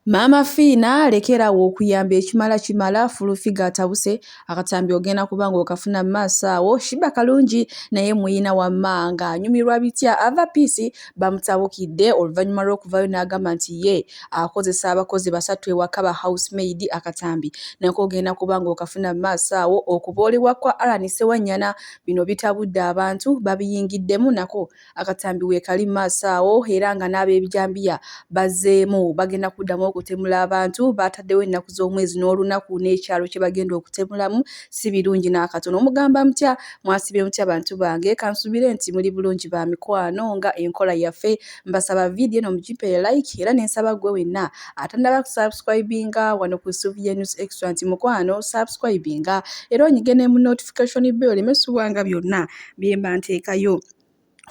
Maama Fiina lekera awo okuyamba ekimala kimala full figure atabuse akatambi ogenda kuba nga okafuna mu maaso awo Sheebah Kalungi naye muyina wamma nga anyumirwa bitya Ava Peace bamutabukidde oluvannyuma lw'okuvaayo n'agamba nti ye akozesa abakozi basatu ewaka ba house maid akatambi nako ogenda kuba nga okafuna mu maaso awo okuboolebwa kwa Allan Ssewanyana bino bitabudde abantu babiyingiddemu nako Akatambi weekali mu maaso awo era nga n'ab'ebijambiya bazzeemu bagenda kuddamu okutemula abantu. Baataddewo ennaku z'omwezi n'olunaku n'ekyalo kye bagenda okutemulamu. Si birungi n'akatono. Mugamba mutya? Mwasibye mutya bantu bange? Kansubire nti muli bulungi ba mikwano nga enkola yaffe. Mbasaba vidiyo eno mugimpeere like era ne nsaba ggwe wenna atannaba kusubscribinga wano ku Sylvia News Extra nti mukwano subscribinga era onyige ne mu notification bell oleme subwanga byonna bye mba nteekayo.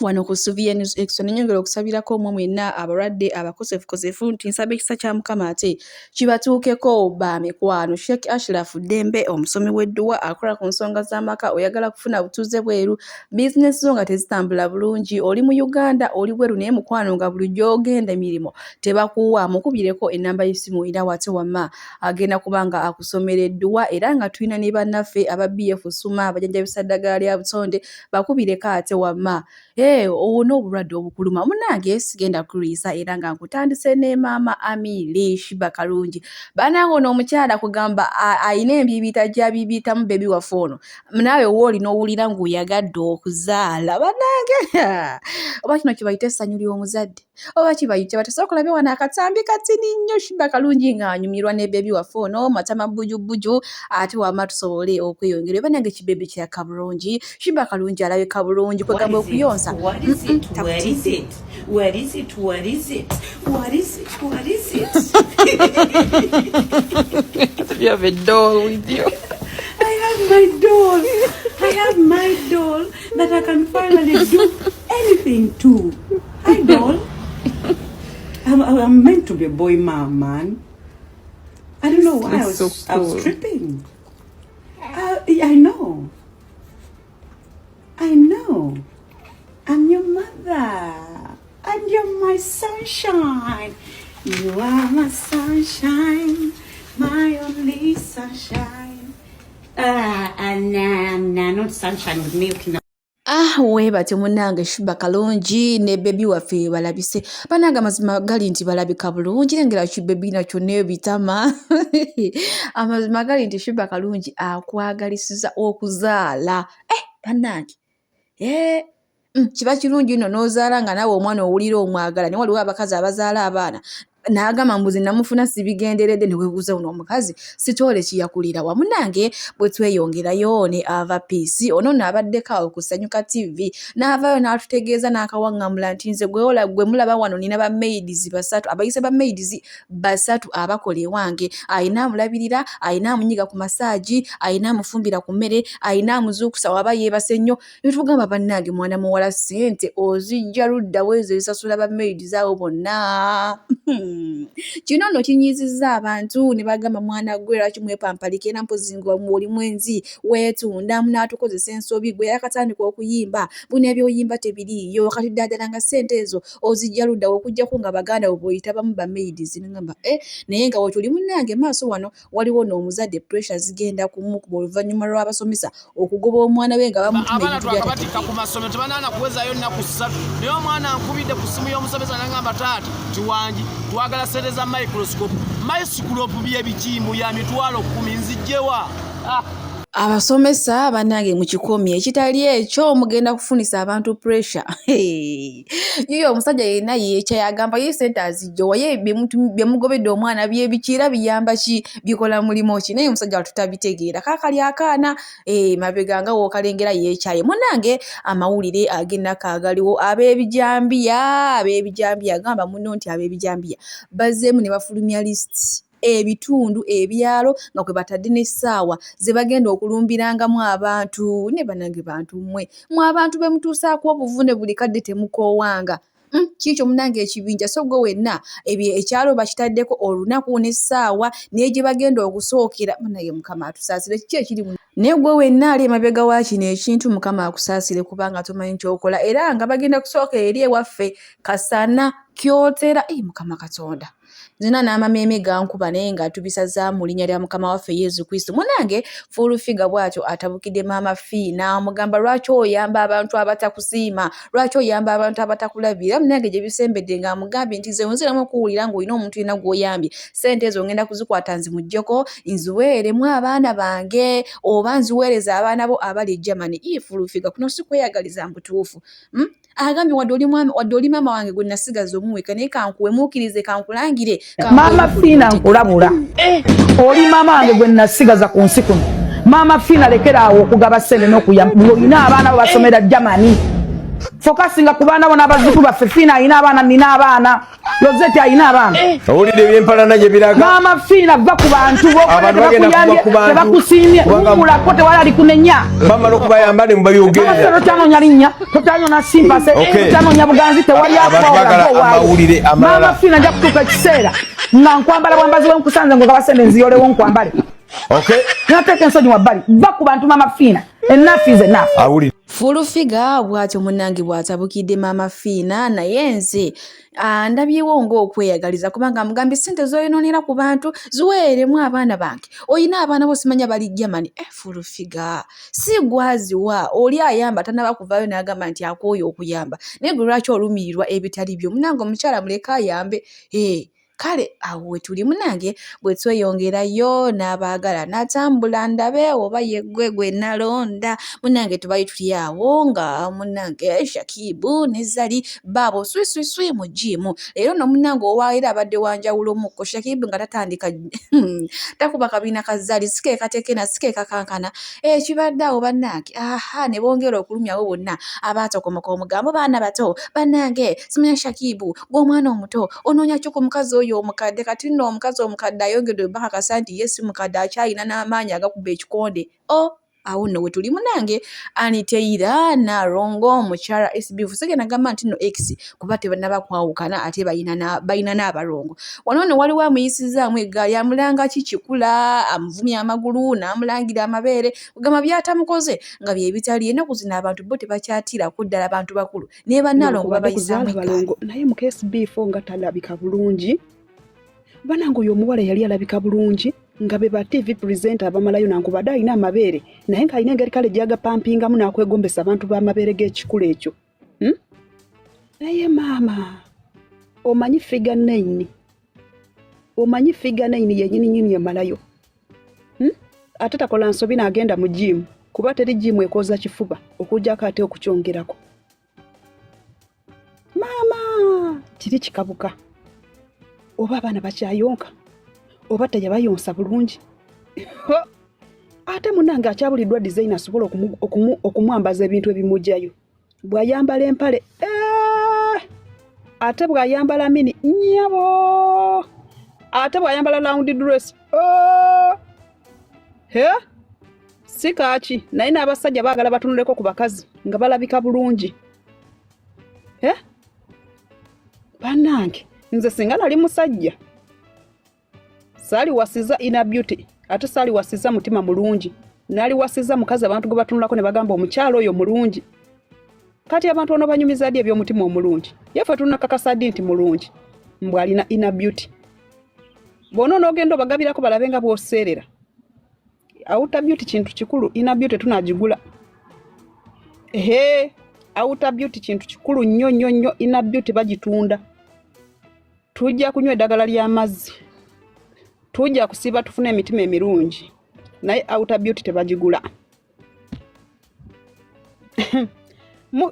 Wano ku Suvia News Extra nenyongera okusabirako omwe mwenna abalwadde abakosefukosefu nti nsaba ekisa kya Mukama ate kibatuukeko ba mikwano. Sheikh Ashraf Ddembe omusomi w'edduwa akola ku nsonga z'amaka, oyagala kufuna butuuze bweru, bizinesi zo nga tezitambula bulungi, oli mu Uganda oli bweru naye mukwano nga bulijjo ogenda emirimu tebakuwa, mukubireko ennamba y'essimu era wate wamma agenda kuba nga akusomera edduwa era nga tulina ne bannaffe aba BF Suma abajanjabisa ddagala lya butonde bakubireko ate wamma eh, owone obulwadde obukuluma munange sigenda kulwisa era nga nkutandise ne maama Amiri Shiba Kalungi banange ono omukyala kugamba ayina embibiita gyabibiitamu bebi waffe ono naawe wooli n'owulira ng'oyagadde okuzaala banange oba kino kibayita essanyu ly'omuzadde oba kibayite batya sooka olabe wano akatambi katini nnyo Shiba Kalungi ng'anyumirwa ne bebi waffe ono matama bujubbuju ate wama tusobole okweyongera oba nange kibebi kirabika bulungi Shiba Kalungi alabika bulungi kwegamba okuyonsa takutidde. What is it? What is it? What is it? What is it? You have a doll with you. I have my doll. I have my doll that I can finally do anything to. Hi, doll. I'm meant to be a boy mom, man. I don't know why I was, so I was cool. tripping. Yeah, I know. I know. I'm your mother. And you're my sunshine. You are my sunshine, my only sunshine. Ah, nah, nah, not sunshine with milk. No. Ah, weebatyo munnange Sheebah Kalungi ne bebi waffe balabise. Bannange amazima gali nti balabika bulungi lengera kibebi nakyo n'ebitama. Amazima gali nti Sheebah Kalungi akwagalisiza okuzaala. Eh, bannange. Eh, kiba kirungi nno n'ozaala nga naawe omwana owulira omwagala naye waliwo abakazi abazaala abaana n'agamba mbu nze namufuna sibigenderedde ne weebuuza ono omukazi sitoole kiyakulira wa munnange bwe tweyongerayo ne Ava Peace ono nno abaddeko awo ku Sanyuka TV n'avaayo n'atutegeeza n'akawaŋŋamula nti nze gwe gwe mulaba wano nina ba maids basatu abayise ba maids basatu abakola ewange alina amulabirira alina amunyiga ku masaagi alina amufumbira ku mmere alina amuzuukusa waba yeebase nnyo ne tugamba bannange mwana muwala ssente ozijja ludda wa ezo ezisasula ba maids abo bonna kino nno kinyiizizza abantu ne bagamba mwana gwe lwaki mwepampalika era mpozzi nga oli mwenzi weetunda munaatukozesa ensobi gwe yakatandika okuyimba buno ebyoyimba tebiriiyo kati ddala ddala nga ssente ezo ozijja ludda wa okuggyako nga baganda bo bw'oyitabamu ba maids ne ngamba eh naye nga wetuli munnange maaso wano waliwo n'omuzadde pressure zigenda kumukuba oluvannyuma lw'abasomesa okugoba omwana we nga bamutuma abaana ebintu twakabatikka ku masomero tebanaana kuwezaayo nnaku 3 naye omwana ankubidde ku ssimu y'omusomesa nagamba taata tiwangi twagala sente za microscope microscope byebikimbu ya 100,000 nzijjewa ah. Abasomesa bannange mu kikomi ekitali ekyo mugenda kufunisa abantu pressure. Yiyo omusajja yenna yeekya yagamba ye ssente azijja ye bye mugobedde omwana byebiki era biyamba ki bikola mulimu ki naye omusajja wattu tabitegeera kaakali akaana eh, mabega nga w'okalengera yeekyaye. Munnange amawulire ag'ennaku agaliwo ab'ebijambiya ab'ebijambiya gamba munno nti ab'ebijambiya bazzeemu ne bafulumya lisiti ebitundu ebyalo nga kwe batadde n'essaawa ze bagenda okulumbirangamu abantu ne bannange bantu mmwe mmwe abantu be mutuusaako obuvune buli kadde temukoowanga kiikyo munnange ekibinja so ggwe wenna ekyalo bakitaddeko olunaku n'essaawa naye gye bagenda okusookera munnange Mukama atusaasire kiki ekiri mu naye ggwe wenna ali emabega wa kino ekintu Mukama akusaasire kubanga tomanyi ky'okola era nga bagenda kusookera eri ewaffe Kasana Kyotera. Eyi Mukama Katonda. Nzena n'amameeme gankuba naye nga tubisazaamu mu linnya lya Mukama waffe Yesu Kristo. Munange Full Figure bw'atyo atabukidde Maama Fiina amugamba lwaki oyamba abantu abatakusiima, lwaki oyamba abantu abatakulabira. Munange gye bisembedde ng'amugambye nti nze nziramu okuwulira ng'olina omuntu yenna gw'oyambye, ssente ezo ngenda kuzikwata nzimuggyeko nziweeremu abaana bange oba nziweereze abaana bo abali e Germany. Ii Full Figure kuno si kweyagaliza mbutuufu. Hmm? Agambye wadde oli mwami wadde oli maama wange gwe nasigaza omuweka naye kankuwemuukirize kankulangire Maama Fiina nkulabula eh. Oli maama wange gwe nasigaza ku nsi kuno. Maama Fiina lekera awo okugaba ssente n'okuyamba ng'olina abaana bo basomera Germany. Fokasinga ku baana bo n'abazzukulu baffe. Fiina alina abaana, nina abaana, Rosette alina abaana. Eh. Owulidde ebyempalana gye biraga. Maama Fiina va ku bantu bo, tebakusiimye, wumulako, tewali alikunenya. Bamala okubayamba ne mubayogerera. Tokyanoonya linnya, tokyanoonya simpase, tokyanoonya buganzi, tewali akuwawulire. Maama Fiina nja kutuuka ekiseera nga nkwambala bwambazi we nkusanze ng'ogaba sente nziyolewo nkwambale. Nateeka ensonyi wabbali, va ku bantu Maama Fiina. Enough is enough. Full Figure bw'atyo munnange bw'atabukidde Maama Fiina naye nze ndabyewo ng'okweyagaliza kubanga amugambye ssente z'oyonoonera ku bantu ziweeremu abaana bange olina abaana bo simanya bali Germany. Eh, Full Figure si gwaziwa oli ayamba tanaba kuvaayo n'agamba nti akooye okuyamba naye gwe lwaki olumirirwa ebitali byo munange omukyala muleke ayambe. Eh, kale awo wetuli munange bwe tweyongerayo n'abaagala natambula ndabe oba yeggwe gwe nalonda munange tubali tuli awo nga munange Shakibu ne Zari baabo swiswiswi mu gym leero no munange owaera abadde wanjawulo mukko Shakibu nga tatandika takuba kabiina ka Zari sikeekatekena sikeekakankana ekibadde awo bannange aha ne bongera okulumyawo bonna abaatokomoka omugambo baana bato bannange simanya Shakibu gw'omwana omuto onoonya ki ku mukazi oyo omukadde kati nno omukazi omukadde ayongedde obakakasa nti ye si mukadde akyalina n'amaanyi agakuba ekikonde o oh, awo nno wetuli munange aniteira nalongo mukyala sb sigenda gamba nti nno x kuba tebanaba kwawukana ate balina n'abalongo wano nno waliwo amuyisizaamu eggaali amulanga ki kikula amuvumya amagulu n'amulangira amabeere kugamba byatamukoze nga bye bitali ennaku zino abantu bo tebakyatiirako ddala bantu bakulu ne bannalongo babayisaamu balongo naye mu KSB4 nga talabika bulungi banange oyo omuwala yali alabika bulungi nga be ba TV presenter abamalayo nankubadde alina amabeere naye ng'alina engeri kale gyagapampingamu n'akwegombesa abantu b'amabeere g'ekikula ekyo hmm? Naye maama omanyi figure 9 omanyi figure 9 yenyini nyini emalayo hmm? Ate takola nsobi n'agenda mu jiimu kuba teri jiimu ekooza kifuba okujjako ate okukyongerako. Maama kiri kikabuka oba abaana bakyayonka oba teyabayonsa bulungi ate munange akyabuliddwa design asobola okumwambaza ebintu ebimugyayo bw'ayambala empale eh! ate bw'ayambala mini nnyabo ate bw'ayambala round dress oh! he si kaaki naye n'abasajja baagala batunuleko ku bakazi nga balabika bulungi eh? Bannange nze singa nali musajja saaliwasiza inner beauty ate saaliwasiza mutima mulungi naliwasiza mukazi abantu gwe batunulako ne bagamba omukyalo oyo mulungi. Kati abantu ono banyumiza ddi eby'omutima omulungi? Yaffe tunakakasa ddi nti mulungi mbw alina inner beauty? Bw'ona onoogenda obagabirako balabe nga bw'oseerera. Outer beauty kintu kikulu, inner beauty tunagigula. Ehe, outer beauty kintu kikulu nnyo nnyo nnyo, inner beauty bagitunda. Tujja kunywa eddagala ly'amazzi, tujja kusiiba tufune emitima emirungi, naye outer beauty tebagigula.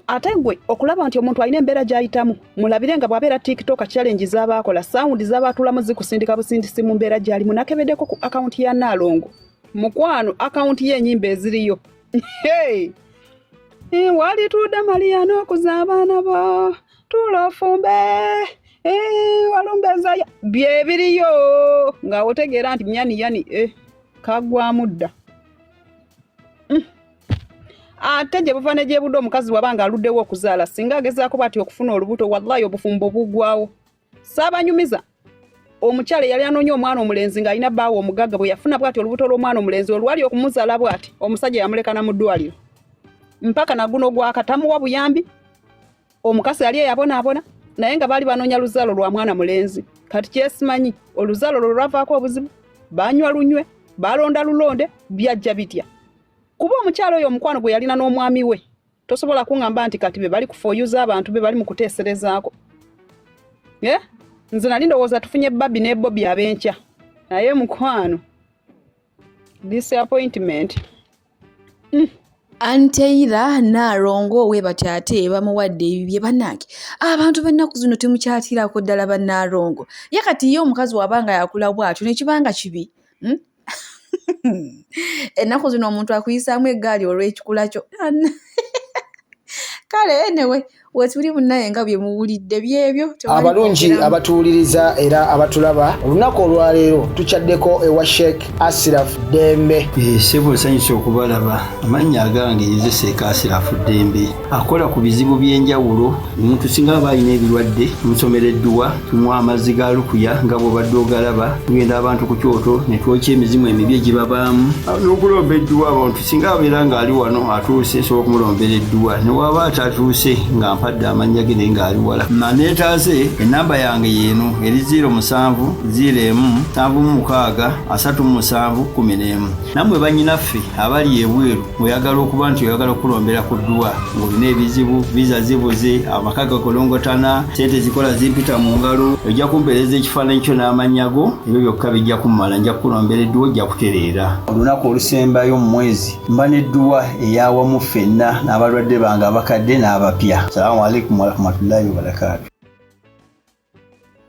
Ate gwe okulaba nti omuntu alina embeera gy'ayitamu mulabire nga bw'abeera TikTok challenge z'aba akola sound z'aba atulamu zikusindika busindisi mu mbeera gy'alimu. Nakebeddeko ku akawunti ya Naalongo mukwano, akawunti y'ennyimba eziriyo. Hey! Walitudde Maria n'okuza abaana bo tuula ofumbe walumbezaya bye biriyo nga otegeera nti myani yani kagwamu dda. Ate gye buva ne gye budde omukazi waba nga aluddewo okuzaala singa agezaako bw'ati okufuna olubuto wallahi obufumbo buggwawo. Saabanyumiza omukyala eyali anoonya omwana omulenzi ng'alina bbaawe omugagga bwe yafuna bw'ati olubuto lw'omwana omulenzi olwali okumuzaala bw'ati omusajja yamulekana mu ddwaliro mpaka naguno gwaka tamuwa buyambi. Omukazi yali eyabonaabona naye nga baali banoonya luzaalo lwa mwana mulenzi. Kati kyesimanyi oluzaalo lwo lwavaako obuzibu, banywa lunywe, balonda lulonde, byajja bitya? Kuba omukyalo oyo omukwano gwe yalina n'omwami we, tosobola kuŋŋamba nti kati be bali kufoyuza abantu be bali mu kuteeserezaako. Nze nali ndowooza tufunye Babi ne Bobi ab'enkya, naye mukwano disappointment. Anteira Naalongo webatyo ate bamuwadde ebibye. Bannange, abantu b'ennaku zino temukyatirako ddala bannaalongo. Ye kati ye omukazi waba nga yakula bw'atyo ne kiba nga kibi, Ennaku zino omuntu akuyisaamu eggaali olw'ekikula kyo. Kale anyway, wetuli munnaye nga bye muwulidde byebyo. Abalungi abatuwuliriza era abatulaba, olunaku olwaleero tukyaddeko ewa Sheikh Asiraf Ddembe. Ssebo, nsanyusa okubalaba. Amannya agange nze Sheikh Asirafu Ddembe, akola ku bizibu by'enjawulo. Omuntu singa aba alina ebirwadde, tumusomera edduwa, tumuwa amazzi ga lukuya nga bw'obadde ogalaba. Tugenda abantu ku kyoto ne twokya emizimu emibi egibabaamu n'okulomba edduwa. Abantu singa abeera ng'ali wano atuuse, nsobola okumulombera edduwa, ne waba atatuuse nga mpadde amannya ge naye ng'ali wala naneetaaze. Enamba yange yeeno eri 07 01 76 37 11. Nammwe bannyinaffe abali ebweru, oyagala okuba nti oyagala okulombera ku dduwa ng'olina ebizibu, visa zibuze, amaka gakolongotana, sente zikola zimpita mu ngalo, ojja kumpeereza ekifaananyi kyo n'amannya go, ebyo byokka bijja kummala, nja kukulombera edduwa, ojja kutereera. Olunaku olusembayo mu mwezi mba n'edduwa eyawamu ffenna n'abalwadde bange abakadde n'abapya. Salaamu alaikum warahmatullahi wabarakaatu.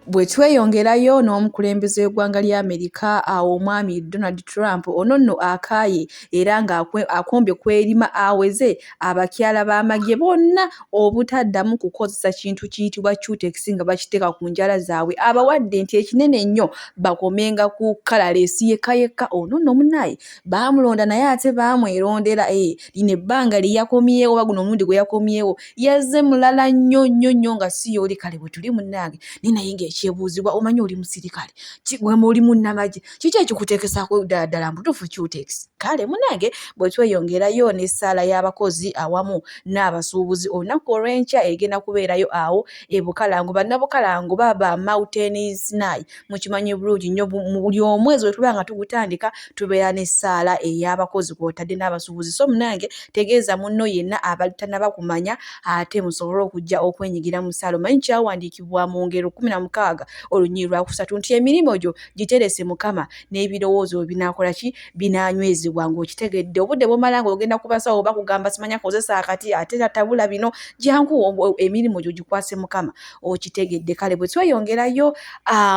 Bwe tweyongerayo n'omukulembeze w'eggwanga lya Amerika awo omwami Donald Trump, ono nno akaaye era ng'akombye kwerima, aweze abakyala b'amagye bonna obutaddamu kukozesa kintu kiyitibwa Cutex nga bakiteeka ku njala zaabwe. Abawadde nti ekinene ennyo bakomenga ku colourless yekka yekka. Ono nno munnaye baamulonda naye ate baamwerondera. Lino ebbanga lye yakomyewo oba guno omulundi gwe yakomyewo yazze mulala nnyo nnyo nnyo nga si y'oli. Kale bwe tuli munnange, naye naye ng'ekyebuuzibwa, omanyi oli musirikale, oli munnamagye, kiki ekikuteekesaako ddala ddala mbutuufu Cutex? Kale munnange, bwe tweyongerayo n'essaala y'abakozi awamu n'abasuubuzi olunaku olw'enkya egenda kubeerayo awo e Bukalango. Bannabukalango baba Mountain Sinai, mukimanyi bulungi nnyo buli omwezi bwe tuba nga tugutandika tubeera n'essaala ey'abakozi kw'otadde n'abasuubuzi. So munnange, tegeeza munno yenna abalitanaba kumanya ate musobole okujja okwenyigira mu ssaala. Omanyi kyawandiikibwa mu Ngero 16 olunyiriri lwakusatu nti emirimu gyo giterese Mukama n'ebirowoozo binaakola ki? Binaanywezebwa. Ng'okitegedde, obudde bw'omala ng'ogenda ku basawo bakugamba simanya kozesa akati ate tatabula bino, jangu emirimu gyo gikwase Mukama. Okitegedde? Kale bwe tweyongerayo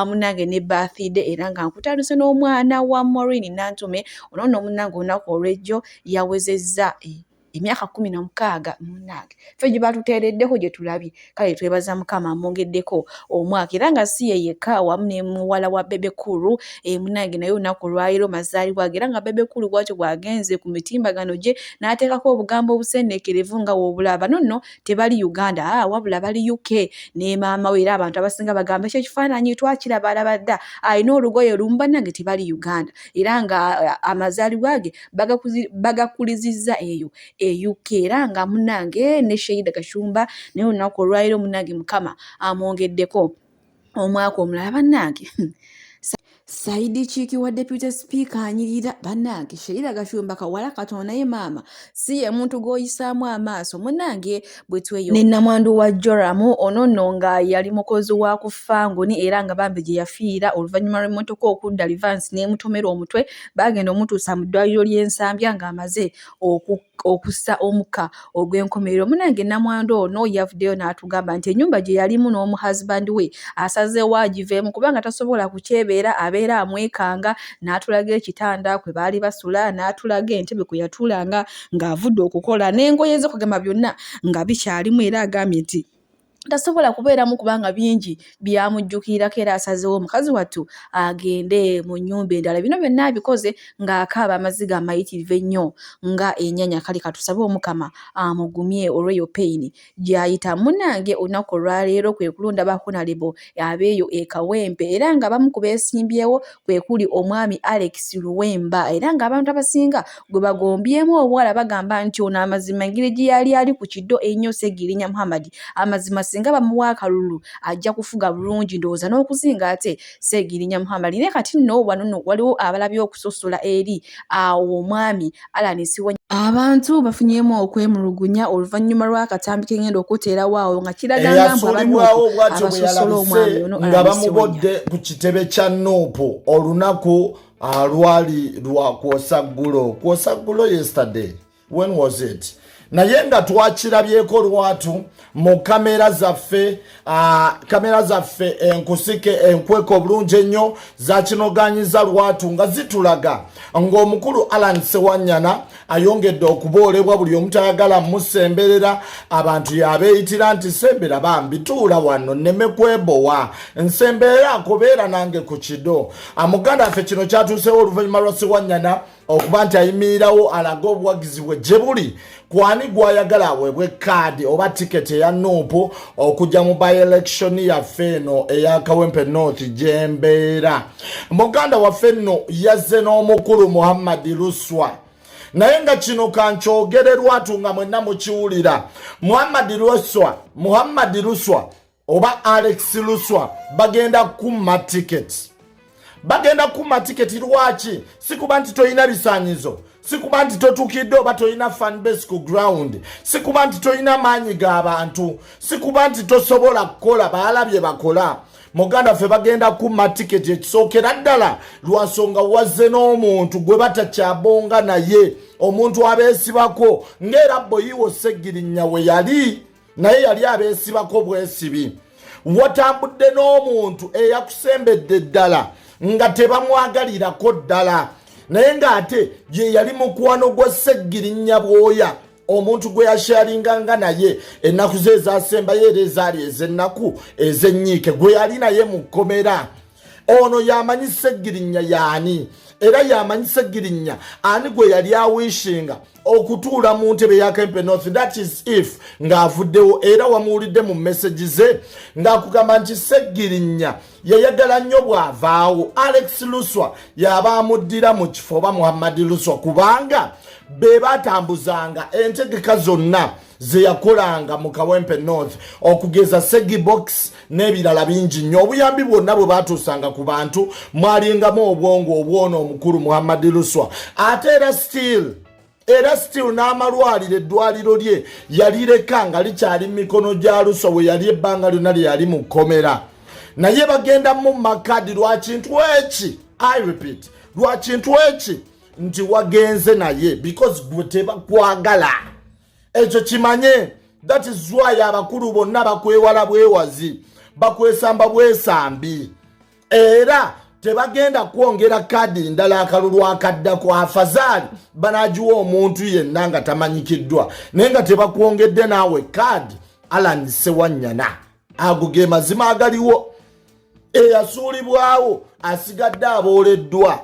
munnange ne birthday, era nga nkutandise n'omwana wa Maureen Nantume. Ono nno munnange olunaku olw'ejjo yawezezza emyaka 16. Munnange, ffe gye batuteereddeko gye tulabye. Kale twebaza Mukama amwongeddeko omwaka, era nga si ye yekka, wamu ne muwala wa Bebe Cool. Munnange, naye olunaku olwaleero mazaalibwa ge, era nga Bebe Cool bw'atyo bw'agenze ku mitimbagano gye n'ateekako obugambo obusenneekerevu nga w'obulaba. No nno tebali Uganda, wabula bali UK ne maama we, era abantu abasinga bagamba ekyo ekifaananyi twakiraba alaba dda alina olugoye lumu. Bannange, tebali Uganda, era nga amazaalibwa ge bagakulizizza eyo e UK. Era nga munnange ne Sheida Gashumba naye olunaku olwaleero munnange Mukama amwongeddeko omwaka omulala. Bannange, side chick wa deputy speaker anyirira. Bannange, Sheila Gashumba kawala katono naye maama si ye muntu gw'oyisaamu amaaso. Munnange, bwe tweyo ne nnamwandu wa Joram, ono nno nga yali mukozi wa ku Fangoni, era nga bambi gye yafiira oluvannyuma lw'emmotoka okudda reverse n'emutomera omutwe, baagenda omutuusa mu ddwaliro ly'Ensambya ng'amaze okussa omukka ogw'enkomerero. Munnange, nnamwandu ono yavuddeyo n'atugamba nti ennyumba gye yalimu n'omu husband we asazeewo agiveemu kubanga tasobola kukyebeera, abeera amwekanga. N'atulaga ekitanda kwe baali basula, n'atulaga entebe kwe yatuulanga ng'avudde okukola, n'engoye ze, kugamba byonna nga bikyalimu. Era agambye nti tasobola kubeeramu kubanga bingi byamujjukirirako, era asazeewo omukazi wattu agende mu nnyumba endala. Bino byonna abikoze ng'akaaba amaziga amayitirivu ennyo nga ennyanya. Kale katusabe Omukama amugumye olw'eyo pain gy'ayita. Munnange, olunaku olwaleero kwe kulonda ba honorable abeeyo e Kawempe, era nga bamu ku beesimbyewo kwe kuli omwami Alex Luwemba, era ng'abantu abasinga gwe bagombyemu obuwala bagamba nti ono amazima engeri gye yali ali ku kiddo ennyo Ssegirinya Muhammad, amazima. singa bamuwa akalulu ajja kufuga bulungi ndowooza n'okusinga ate Ssegirinya Muhammad. Naye kati nno wano nno waliwo abalabye okusosola eri awo omwami Allan Ssewanyana. Abantu bafunyeemu okwemulugunya oluvannyuma lw'akatambi ke ngenda okuteerawo awo nga kiraga nga mbu aba Eyasuulibwawo Nuupu bw'atyo bwe abasosola omwami yalabise ono nga Allan bamubodde Ssewanyana. ku kitebe kya Nuupu olunaku lwali lwa kwosa ggulo, kwosa ggulo yesterday, when was it? Naye nga twakirabyeko lwatu mu kamera zaffe, kamera zaffe enkusike enkweka obulungi ennyo zakinoganyiza lwatu nga zitulaga ng'omukulu Allan Ssewanyana ayongedde okuboolebwa. Buli omu tayagala musemberera, abantu yabeeyitira nti sembera bambi, tuula wano nneme kwebowa, nsemberera akubeera nange ku kido. Muganda waffe, kino kyatuusewo oluvannyuma lwa Ssewanyana okuba nti ayimirirawo alage obuwagizi bwe gye buli kwani gwayagala aweebwe kaadi oba tiketi eya Nuupu okujja mu by-election yaffe eno eya Kawempe North gyembeera. Muganda waffe nno yazze n'omukulu Muhammadi Luswa, naye nga kino kankyogere lwatu nga mwenna mukiwulira. Muhammadi Luswa, Muhammadi Luswa oba Alex Luswa bagenda kumma tiketi, bagenda kumma tiketi. Lwaki? Si kuba nti tolina bisaanyizo, si kuba nti totuukidde oba tolina fanbase ku ground, si kuba nti tolina maanyi g'abantu, si kuba nti tosobola kukola baalabye bakola. Muganda ffe, bagenda kumma tiketi ekisookera ddala lwansonga wazze n'omuntu gwe batakyabonga naye, omuntu abeesibako ng'era boyiwo Ssegirinya we yali naye yali abeesibako bwesibi. Watambudde n'omuntu eyakusembedde ddala nga tebamwagalirako ddala, naye ng'ate ye yali mukwano gwa Ssegirinya bwoya, omuntu gwe yashalinganga naye ennaku ze ezasembayo era ezaali ez'ennaku ez'ennyiike, gwe yali naye mu kkomera. Ono yamanyi Ssegirinya yaani, era yamanyi Ssegirinya ani gwe yali awishinga okutuula mu ntebe ya Kawempe North, that is if ng'avuddewo. Era wamuwulidde mu message ze ng'akugamba nti Ssegirinya yayagala nnyo bw'avaawo Alex Luswa yaba amuddira mu kifo oba Muhammadi Luswa, kubanga be batambuzanga entegeka zonna ze yakolanga mu Kawempe North, okugeza Segibox n'ebirala bingi nnyo. Obuyambi bwonna bwe batuusanga ku bantu mwalingamu obwongo obwona omukulu Muhammadi Luswa. Ate era still n'amalwaliro, eddwaliro lye yalireka nga likyali mu mikono gya Luswa we yali ebbanga lyonna lye yali mu kkomera. Naye bagenda mu makadi lwakintu eki, I repeat, lwakintu eki nti wagenze naye because gwe tebakwagala. Ekyo kimanye, that is why abakulu bonna bakwewala bwewazi, bakwesamba bwesambi, era tebagenda kwongera kadi ndala. Akalulu akaddako afazaali banagiwa omuntu yenna nga tamanyikiddwa, naye nga tebakwongedde naawe kaadi Allan Sewanyana. Ago ge mazima agaliwo. Eyasuulibwawo asigadde abooleddwa,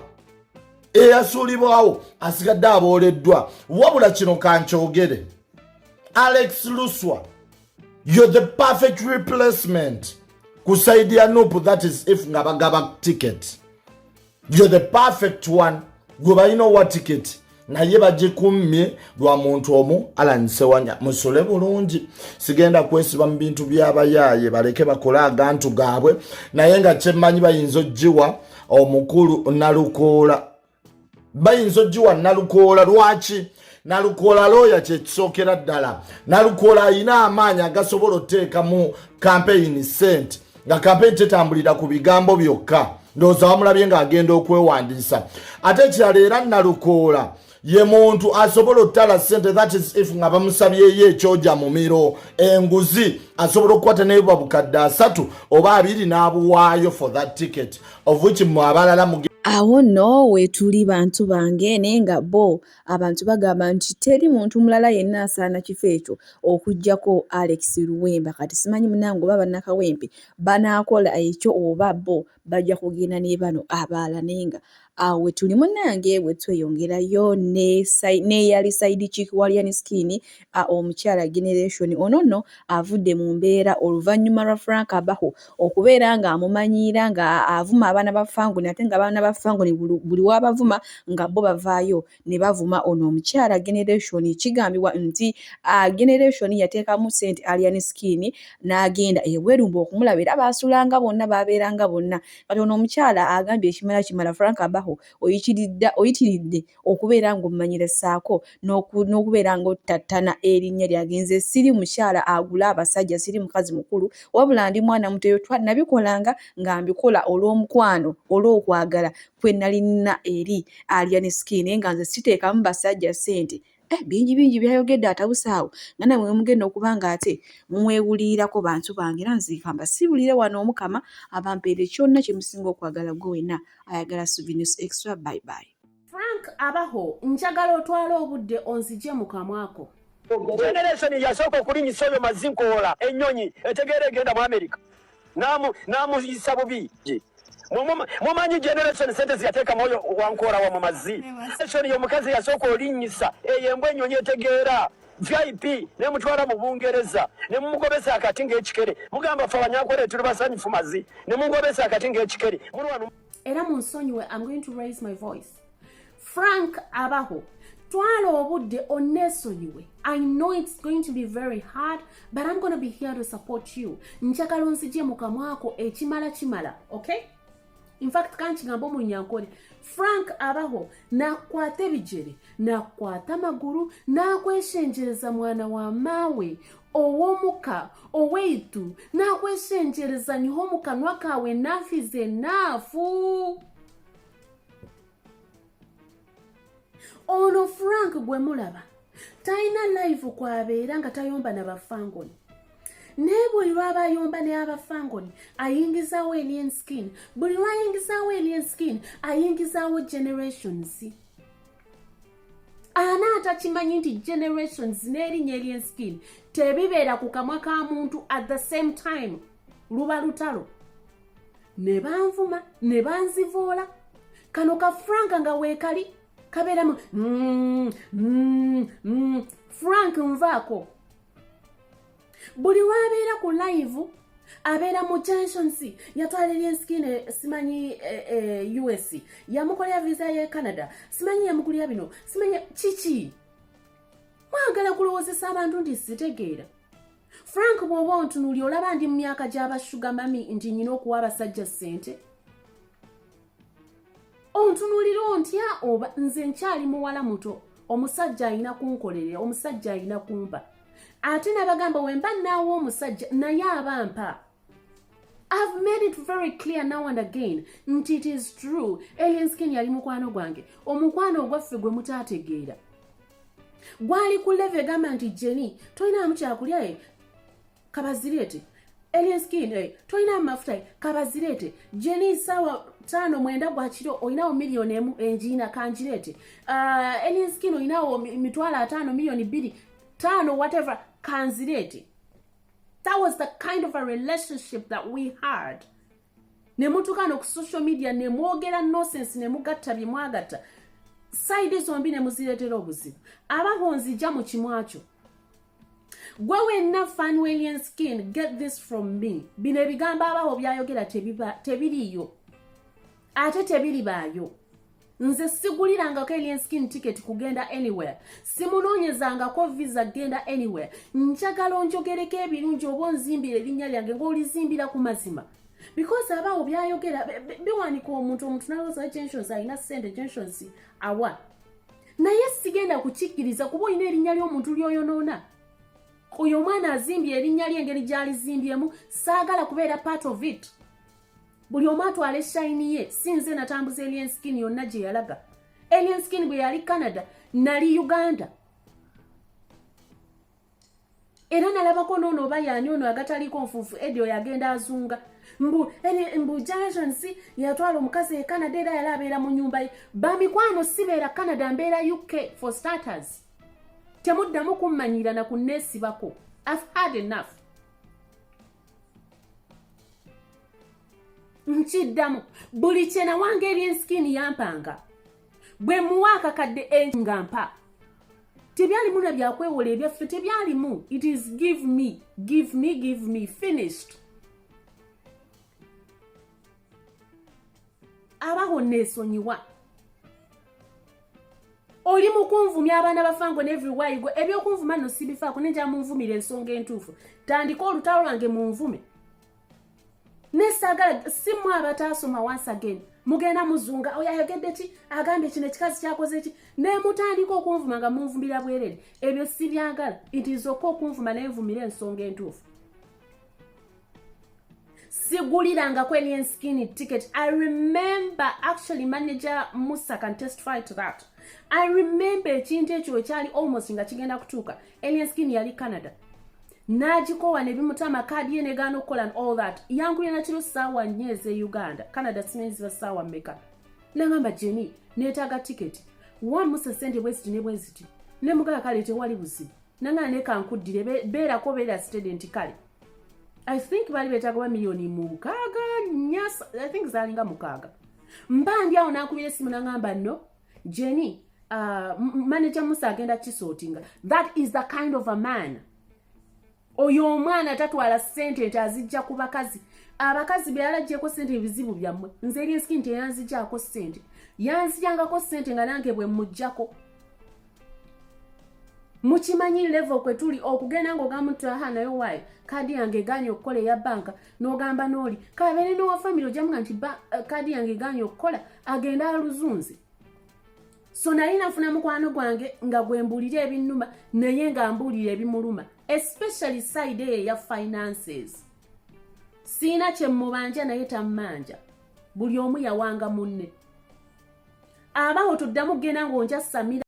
eyasuulibwawo asigadde abooleddwa. Wabula kino kankyogere, Alex Luswa, you're the perfect replacement ku side ya Nupu, that is if nga bagaba ticket. You're the perfect one gwe balina owa ticket, naye bagikummye lwa muntu omu, Allan Sewanya. Musole bulungi, sigenda kwesiba mu bintu by'abayaaye, baleke bakole agantu gaabwe. Naye nga kyemmanyi, bayinza ogiwa omukulu Nalukoola, bayinza ogiwa Nalukoola. Lwaki Nalukoola? Looya kyekisookera ddala. Nalukoola ayina amaanyi agasobola oteeka mu campaign sente, nga campaign tetambulira ku bigambo byokka. Ndowooza wamulabye ng'agenda okwewandiisa. Ate ekirala, era Nalukoola ye muntu asobola otutala sente, that is if nga bamusabyeyo ekyoja mumiro, enguzi, asobola okukwata nebuba bukadde 30 oba 20 n'abuwaayo for that ticket, of which mwe abalala muge Awo nno weetuli bantu bange, naye nga bo abantu bagamba nti teri muntu mulala yenna asaana kifo ekyo okuggyako Alex Luwemba. Kati simanyi munnange oba bannakawempe banaakola ekyo oba bo bajja kugenda ne bano abalala, naye nga Awo wetuli munnange bwe tweyongerayo n'eyali side chick wa Alien Skin, omukyala Generation. Ono nno avudde mu mbeera oluvannyuma lwa Frank Abaho okubeera ng'amumanyiira nga avuma abaana ba Fangoni, ate ng'abaana ba Fangoni buli w'abavuma nga bo bavaayo ne bavuma ono omukyala Generation. Kigambibwa nti Generation yateekamu ssente Alien Skin n'agenda ebweru mbu okumulaba, era baasulanga bonna, baabeeranga bonna. Kati ono omukyala agambye ekimala kimala, Frank Abaho oyitiridde okubeera ng'ommanyira ssaako n'okubeera ng'ottattana erinnya lyange. Nze siri mukyala agula abasajja, siri mukazi mukulu, wabula ndi mwana muto. Ebyo nabikolanga nga mbikola olw'omukwano, olw'okwagala kwe nalina eri Alien Skin, naye nga nze siteekamu basajja ssente. Bingi bingi byayogedde atabuse awo nga namwe mugenda okuba nga ate mumwewulirirako. Bantu bange, era nziika mbasiibulire wano. Omukama abampeere kyonna kye musinga okwagala. Gwe wenna ayagala Souvenirs Extra, bye bye. Frank Abaho, njagala otwale obudde onzije mu kamwako. Generation yasooka okulinyisa oyo mazinkoola ennyonyi etegeera egenda mu America, n'amuyisa bubi. Mumanyi Generation sente ziyateekamu oyo wankoola wa mu mazzi. Generation y'omukazi yasooka olinyisa eyo embwa ennyonyi etegeera VIP, nemutwala mu Bungereza, nemumugobesa akati ng'ekikere. Mugamba ffe Abanyankole tuli basanyufu mazzi, nemugobesa akati ng'ekikere muli wano. Era munsonyiwe, I'm going to raise my voice. Frank Abaho, twala obudde onneesonyiwe. I know it's going to be very hard, but I'm going to be here to support you. Njagala onzije mu kamwako, ekimala kimala, okay? In fact, kankigamba omunyankole, Frank Abaho, nakwata ebigere, nakwata amagulu, nakweshenjereza mwana wa maawe ow'omuka oweitu, nakweshenjereza nyiho mu kanwa kawe. Enough is enough. Ono Frank gwe mulaba talina live kwabeera nga tayomba nabafangoni, naye buli lwaba ayomba ne abafangoni ayingizaawo Alien Skin, buli lwayingizaawo Alien Skin ayingizaawo Generations. Ana atakimanyi nti Generations n'erinnya Alien Skin tebibeera ku kamwa ka muntu at the same time, luba lutalo. Ne banvuma ne banzivoola. Kano ka Frank nga weekali kabeeramu Frank nvaako. Buli lwabeera ku live abeera mu Generations, yatwala Alien Skin, simanyi US, yamukolera visa ye Canada, simanyi yamukulira bino, simanyi kiki. Mwagala kulowoozesa abantu nti sitegeera. Frank, bw'oba ontunuuli olaba ndi mu myaka gy'aba sugar mummy nti nyina okuwa abasajja ssente, ontunuulira ontya? Oba nze nkyali muwala muto, omusajja alina kunkolerera, omusajja alina kumpa. Ate nabagamba wemba naawa omusajja naye aba mpa. I've made it very clear now and again nti it is true, Alien Skin yali mukwano gwange. Omukwano ogwaffe gwe mutaategeera gwali ku level egamba nti Jenny, tolinamu kyakulya e kabazireete. Alien Skin, tolina amafuta e kabazireete. Jenny, saawa 5 9 gwakiro, olinawo 1 million enjiina, kanjireete. Alien Skin, olinawo 50,000, 2 million 5, whatever, kanzireete. That was the kind of a relationship that we had. Ne mutuuka no ku social media ne mwogera nonsense, ne mugatta bye mwagatta, side zombi ne muzireetera obuzibu. Abaho, nzija mu kimwakyo. Gwe wenna fan Alien Skin, get this from me. Bino ebigambo abaho byayogera tebiriiyo ate tebiribaayo. Nze sigulirangako Alien Skin ticket kugenda anywhere, simunoonyezangako visa genda anywhere. Njagala onjogereko ebirungi oba onzimbira erinnya lyange ng'olizimbira ku mazima, because abaawo byayogera biwanika omuntu, omuntu nalowooza Generations alina ssente, Generations awa, naye sigenda kukikkiriza kuba olina erinnya ly'omuntu ly'oyonoona. Oyo omwana azimbye erinnya lye engeri gy'alizimbyemu, saagala kubeera part of it. Buli omu atwala e shine ye. Si nze natambuza Alien Skin yonna gye yalaga. Alien Skin bwe yali Canada, nali Uganda, era nalabako noono oba yaani ono agataliiko nfuufu edi oyo agenda azunga mbu Generations yatwala omukazi e Canada, era yali abeera mu nyumba ye. Bamikwano, sibeera Canada, mbeera UK. For starters, temuddamu kummanyira na kunneesibako. I've had enough. Nkiddamu, buli kye nawanga Alien Skin yampanga. Bwe muwa akakadde nga mpa. Tebyalimu na byakwewola, ebyaffe tebyalimu. It is give me, give me, give me, finished. Abaho neesonyiwa. Oli mu kunvumya abaana ba Fango everywhere you go. Ebyokunvuma nno sibifaako, nenja munvumira ensonga entuufu. Tandika olutalo lwange munvume. Nesaagala simu abataasoma. Once again, mugenda muzunga, oyo ayogedde ki, agambye kino, ekikazi kyakoze ki, nemutandika okunvuma nga munvumira bwerere. Ebyo sibyagala. It is okay okunvuma, nenvumira ensonga entuufu. Sigulirangako Alien Skin ticket. I remember, actually manager Musa can testify to that. I remember ekintu ekyo ekyali almost nga kigenda kutuuka. Alien Skin yali Canada, n'agikowa ne bimutama, kaadi ye negaana okukola and all that. Yankulira nakiro 4:00 ez'e Uganda. Canada simanyi ziba ssaawa mmeka. Nagamba, "Jeni, neetaaga tiketi wa Musa, sente bweziti ne bweziti." Nemugala, "Kale, tewali buzibu." Nangana, "Nekankuddire, beerako, beera steady." Nti kale. I think baali beetaaga ba miliyoni 6 4, I think zaalinga 6. Mba ndi awo, nankubira essimu, nagamba, "No Jenny, manager Musa agenda kisortinga." That is the kind of a man. Oyo omwana tatwala ssente nti azijja ku bakazi. Abakazi byalajjeko ssente, ebizibu byammwe. Nze Alien Skin teyanzigyako ssente, yanzijangako ssente nga nange bwe mujjako. Mukimanyi level kwe tuli okugenda ng'ogamba nti, "Aha, naye waayo kaadi yange eganye okukola eya banka," n'ogamba n'oli kabeere n'owa family, ojamuga nti, "Kaadi yange eganye okukola," agenda aluzunze. So nali nafuna mukwano gwange nga gwe mbuulira ebinnuma, naye nga mbuulira ebimuluma, especially side eyo eya finances. Siina kye mubanja, naye tammanja. Buli omu yawanga munne. Abawo tuddamu kugenda ng'onjasamira.